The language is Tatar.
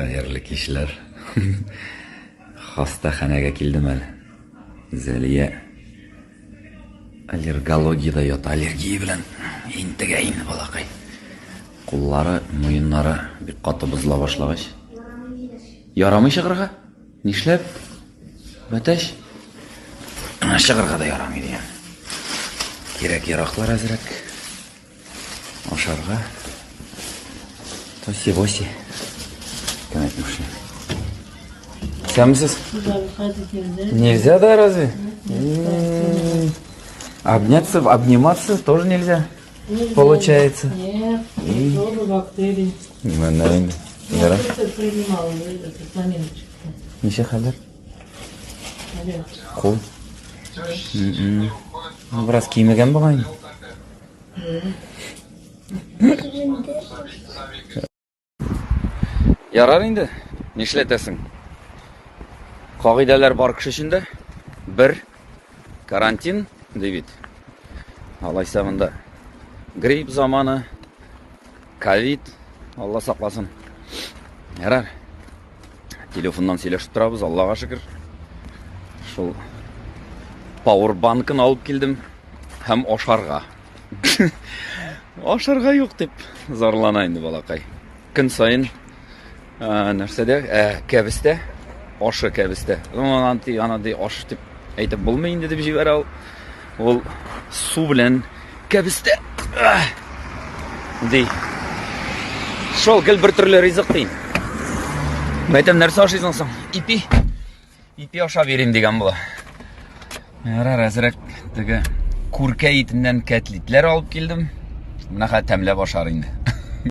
Хәерле кичләр. Хастаханәгә килдем әле. Зәлия аллергологиядә ята, аллергия белән интегә инде балакай. Куллары, муеннары бик каты бозыла башлагач. Ярамый чыгарга? Нишләп? Бәтәч? Чыгарга да ярамый дигән. Кирәк яраклар әзрәк. Ашарга. Тоси-боси. Кем әйтмешли. Исәнмесез? Нельзя, да, разве? Обняться, обниматься тоже нельзя. Нельзя. Получается. Нет, микробы, бактерии. Менә инде. Яра. Принимал этот моментчик. Ничә хәлләр? Кул. Бераз кимегән бугай. Ярар инде, нишләтәсең? Кагыйдәләр бар кеше өчен дә. Бер карантин ди бит. Алайса монда грипп заманы, ковид, Алла сакласын. Ярар. Телефоннан сөйләшеп торабыз, Аллага шөкер. Шул пауэрбанкын алып килдем һәм ашарга. Ашарга юк дип зарлана инде балакай. Көн саен нәрсәдә, ә, кәбестә, ашы кәбестә. Ну, анти, анандай аш дип әйтеп булмый инде дип җибәрә ул. Ул су белән кәбестә. Ди. Шул гел бер төрле ризык ди. Мәйтәм, нәрсә ашыйсың соң? Ипи. Ипи ашап йөрим дигән була. Ярар, әзрәк теге күркә итеннән кәтлитләр алып килдем. Менә хәзер тәмләп ашар инде.